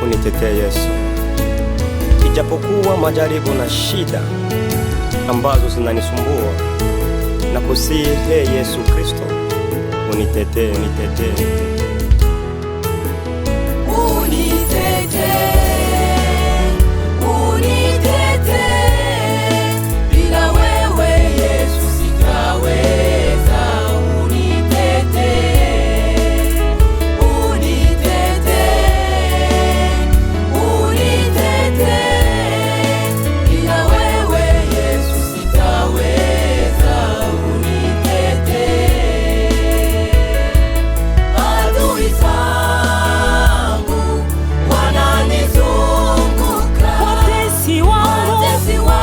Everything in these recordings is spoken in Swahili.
Unitetee Yesu, ijapokuwa majaribu na shida ambazo zinanisumbua, na kusihi Yesu Kristo, unitetee, unitetee. Unitetee, unitetee, bila wewe Yesu sitaweza. Unitetee, unitetee, unitetee, bila wewe Yesu sitaweza. Unitetee, adui zangu wananizunguka, Watesi wangu watesi wangu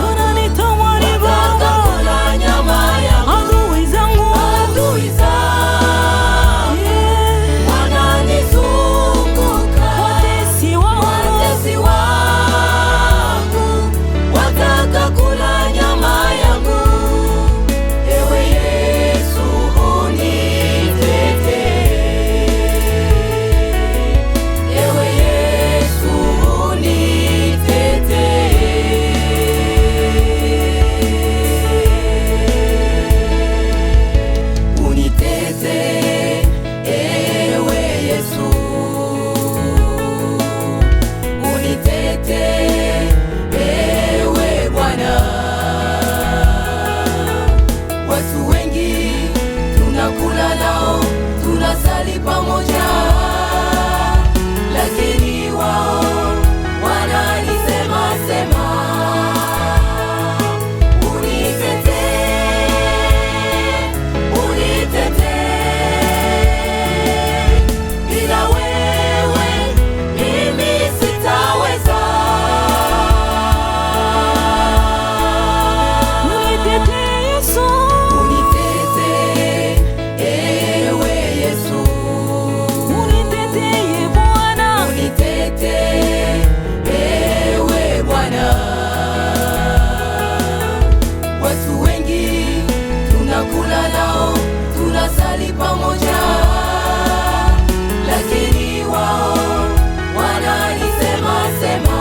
wananitamani wataka Baba, kula nyama yangu, adui zangu adui zangu yeah. wananizunguka, Watesi wangu watesi wangu wataka kula nyama yangu. Ewe Yesu unitetee, ewe Yesu unitetee, unitetee, ewe Yesu unitetee, ewe Bwana. Watu wengi tunakula nao, tunasali pamoja, lakini wao wananisema sema. Unitetee, unitetee, bila wewe mimi sitaweza. Unitetee Yesu, Unitetee, ewe Yesu, unitetee Bwana, unitetee, ewe Bwana. Watu wengi tunakula nao, tunasali pamoja, lakini wao wananisema sema.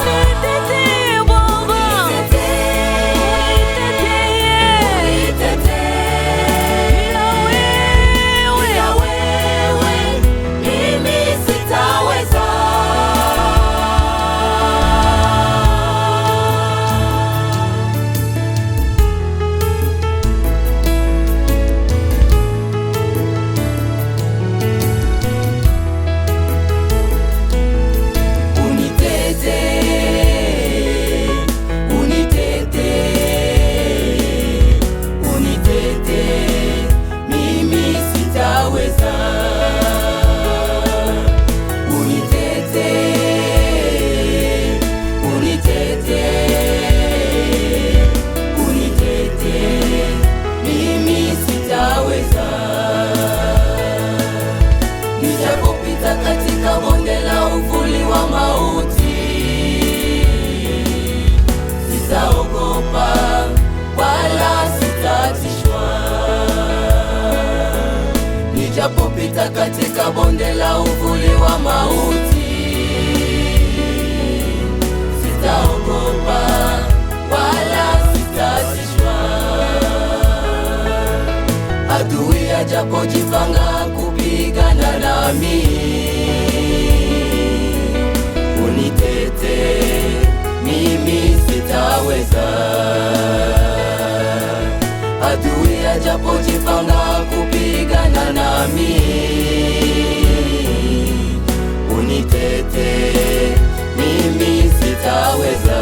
Unitetee Baba, Unitetee, unitetee, unitetee, bila wewe bila wewe mimi sitaweza. Unitetee, unitetee, unitetee, mimi sitaweza. Unitetee, unitetee, unitetee, mimi sitaweza. Nijapopita katika bonde la uvuli wa mauti, sitaogopa wala sitatishwa. Nijapopita katika bonde la uvuli wa mauti, sitaogopa wala sitatishwa. Adui ajapojipanga kupigana nami, unitetee, mimi sitaweza. Adui ajapojipanga kupigana nami, unitetee, mimi sitaweza.